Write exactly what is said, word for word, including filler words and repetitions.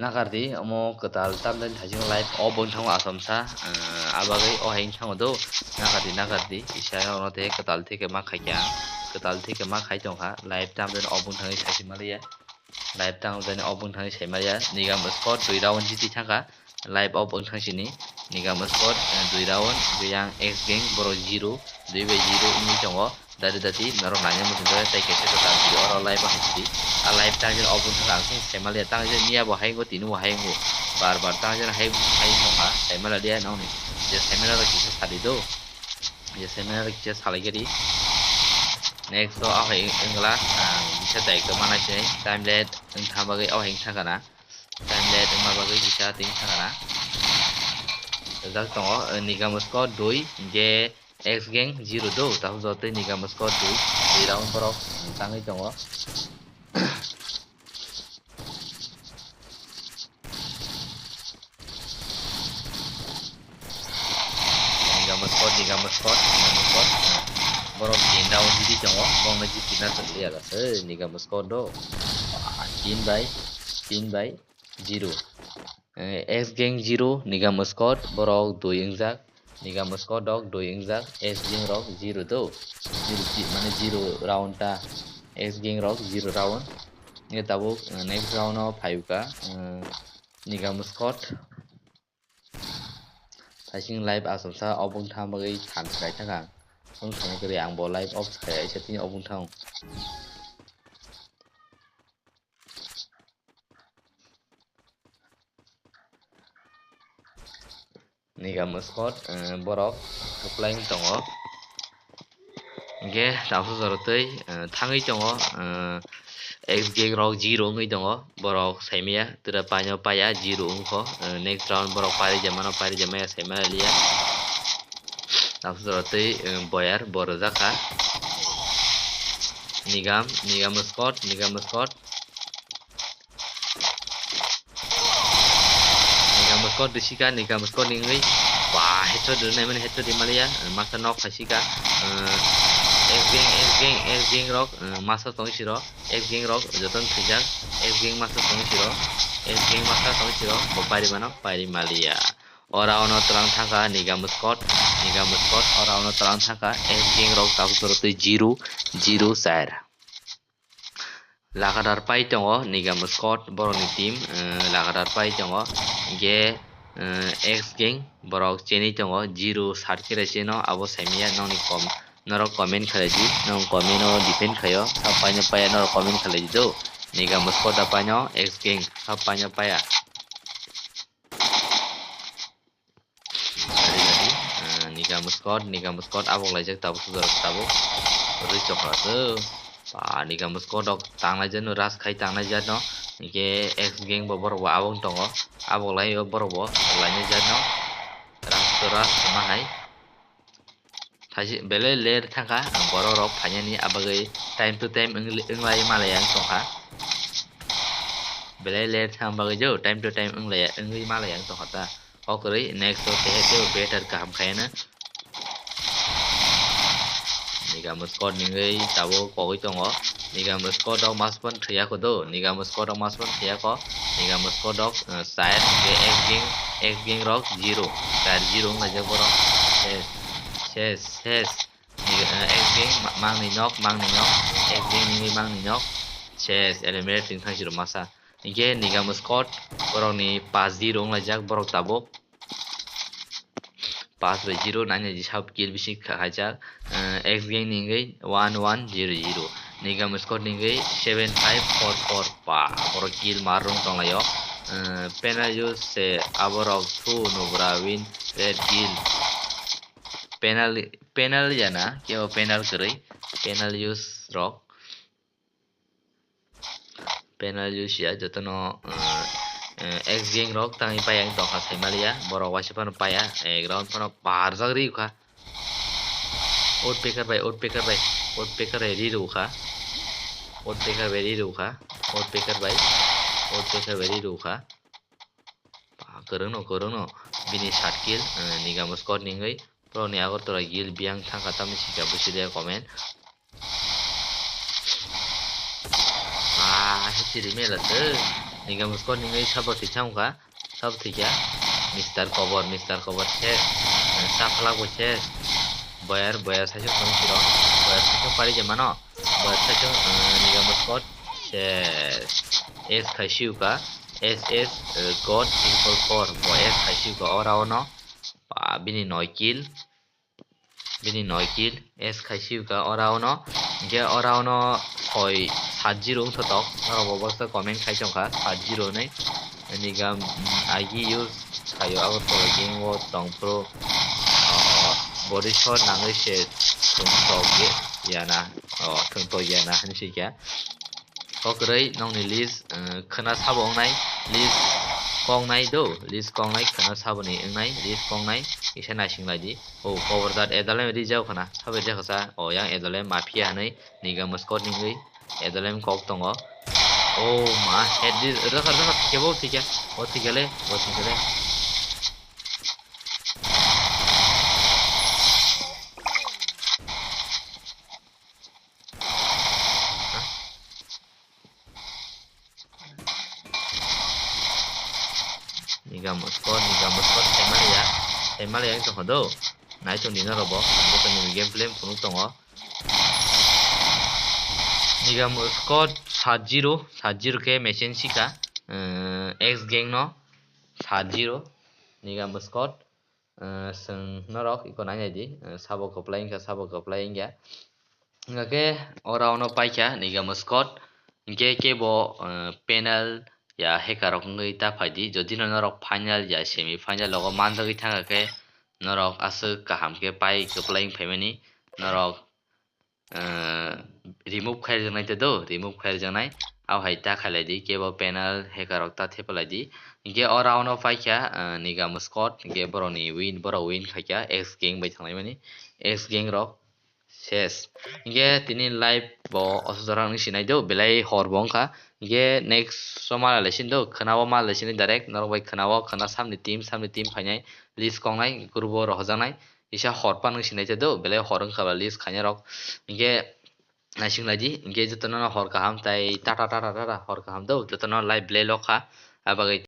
Nakardi, omo kwtal tamjani thaising live off wng thango asomsa, ah, abagwi o hai wng thango do. Nakardi, nakardi, kisa ono tei kwtal theke ma khaikha, kwtal theke ma khai tongkha, live tamjani off wng thangwi saisi maliya. Live tamjani off wng thangwi sai maliya. Nigam squad dui round jiti thangkha, live off wng thangsini. Nigam squad, eh, dui round, yang X gang borok zero, dui bai zero wngwi tongo. Dati dati norok naina muchungkha tei kaisa kwtal video oro live o hai sidi. A live tang jani off wng thangkha ang chwng sai maliya tang jani miya bo hai wngo tini bo hai wngo. Bar bar tang jani hai hai wngkha sai maliya nokni je sai maliya rok kisa sadi do. Je sai maliya rok kisa salai gari. Next o ahai wngla ang kisa daikto manai sinai time late wng tha bagwi o hai wng thangkha na. Time late wngma bagwi kisa twi wng thangkha na. Rijak tongo, eh, Nigam squad dui je X gang zero do, tabuk jotoi Nigam squad dui, dui round borok tangwi tongo. Nigam squad, Nigam squad, Nigam squad. Borok tin round jiti tongo, borokno jiti na chwng liya gase, Nigam squad do. Ah, tin bai, tin bai zero. Eh, X gang zero, Nigam squad, borok dui wngjak. Nigam squad rok dui wngjak, X gang rok zero do. Zero ti-, mane zero round ta. X gang rok zero round. Nge tabuk, eh, next round o phaiyuka, eh, Nigam squad. Thaising live asomsa off wng thang bagwi than swkai thangkha. Wng thangwi kwrwi ang bo live off swkai aisa tini off wng thang. Nigam squad, eh, borok kwplai wng tongo. Hingke tabuk jora twi, eh, thangwi tongo, eh, X gang rok zero wngwi tongo. Borok saimaya tura paino paya zero wngkho. Eh, next round borok pari jamano pari jamaya saimaliya. Tabuk jora twi, eh, boyar bo rwjakha. Nigam, Nigam squad, Nigam squad. Nigam squad risika, Nigam squad ningwi. Ba, headshot rwna mani headshot rimaliya. Masa nok khaisika. Eh, X gang, X gang, X gang rok, eh, masa tong siro. X gang rok joton thwijak. X gang masa tong siro. X gang masa tong siro. Bo pari mano, pari maliya. Ora ono twlang thangkha Nigam squad, Nigam squad, ora ono twlang thangkha X gang rok tabuk jora twi zero, zero char. Lagatar pai tongo Nigam squad borokni team, eh, lagatar pai tongo. Hingke, eh, X gang borok cheni tongo zero sat kere cheno abo saimaya nokni kom norok comment khalai di, nong comment o depend khaio, sab paino paya norok comment khalai di do. Nigam squad da paino X gang sab paino paya. Ari gari, eh, Nigam squad, Nigam squad abok laijak tabuk sujar tabuk. Rui chokra se. Pa Nigam squad rok tanglai jano, ras khai tanglai jano. Hingke X gang bo borok bo abok tongo. Abok lai borok bo lainai jano. Ras to ras ma hai. Thaisi belai ler thangkha borok rok phainani abagwi time to time wng-, wnglai malai ang tongkha. Belai ler thang bagwi jo time to time wnglai wngwi malai ang tongkha ta. O kwrwi next o kehe tei better kaham khaina. Nigam squad ningwi tabuk kogwi tongo. Nigam squad rok mas phan thwiya kho do. Nigam squad rok mas phan thwiya kho. Nigam squad rok, eh, side ke X gang, X gang rok zero. Side zero wng laijak borok. Ses, ses, ses. Ni, eh, X gang ma-, mangni nok, mangni nok. X gang ningwi mangni nok. Ses, eliminate wng thang siro masa. Hingke Nigam squad borokni pas zero wng laijak borok tabuk. Pas bai zero, nine ninety sub kill bisi kha-, khaijak. Eh, X gang ni wngwi one one zero zero. Nigam squad ni wngwi seven five four four. Pa, borok kill mar rung tonglaio. Eh, penal use se aborok thu nubra win red kill. Penal, penal jana, kebo penal kwrwi. Penal use rok. Penal use ya jotono, eh, eh, X gang rok tangwi paya wng tongkha saimaliya, borok waisa phano paya, eh, ground phano barjak ri kha. Out picker bai, out picker bai, out picker bai ri rw kha. Out picker bai ri rw kha. Out picker bai, out picker bai ri rw kha. Pa, kwrwngno, kwrwngno. Bini sat kill, eh, Nigam squad ni wngwi. Borokni Agartala guild biyang thangkha tamni sika busi de comment. Ah, hiti rimela tei. Nigam squad ni wngwi sabo thwi chamkha, sabo thwikha. Mister Kobor, Mister Kobor se, eh, sa phalak bo se. Boyar, boyar saichung thang siro, boyar saichung pari je mano, boyar saichung, eh, Nigam squad se S khai siuka, S S, eh, God triple four, bo S khai siuka o round o. Ba, bini noi kill. Bini noi kill, S khai siuka o round o. Hingke o round o soi sat zero wngthotok. Norok bo baksa comment khai tongkha, sat zero hinwi. Nigam, mm, agi use khaio Agartala game o tongphuru, o, body shot nangwi se thwngthok ye, yana, o, thwngthok yana hinwi swi kha. Kokrwi nokni list, eh, khwna sabo wngnai, list kongnai do, list kongnai khwna saboni wngnai, list kongnai kisa naising lai di. O, Kobor jat Adalem rijao khwna, sabo rijak kha sa, o, yang Adalem mafia hinwi Nigam squad ni wngwi Adalem kok tongo. O ma, head di, rwkha, rwkha, kebo thwikha, o thwikha le, o thwikha le. Nigam squad, Nigam squad, Himalaya, Himalaya wng tongkha do. Nai tong di norok bo, joto ni gameplay phunuk tongo. Nigam squad sat zero, sat zero khe machine sika, eh, X gang no sat zero, Nigam squad. Eh, chwng norok iko nai nai di, eh, sabo kwplai wngkha, sabo kwplai wngya. Hingkha khe o round o paikha Nigam squad, hingkhe kebo, eh, panel ya hacker rok wngwi ta phai di. Jodi no norok final ya semi final rogo manjagwi thangkha khe norok aswk kaham khe pai kwplai wng phaimani norok, eh, remove khai rwjaknai te do, remove khai rwjaknai. Abo hai ta khailai di, kebo panel hacker rok ta thepalai di. Hingkhe o round o paikha, eh, Nigam squad, hingkhe borokni win, borok win khaikha, X gang bai thanglaimani, X gang rok ses. Hingkhe tini live bo osojora wngwi sinai do, belai hor bo wngkha. Hingkhe next o ma lai sini do, khwna o ma lai sini direct, norok bai khwna o, khwna samni team, samni team phainai, list kongnai, group o rohorjaknai. Kisa hor phano sinai te do, belai hor wngkha ba list khainai rok. Hingkhe naising lai di, hingkhe jotono hor kaham tai tata tata tata hor kaham do, jotono live belai lokha, abagwi.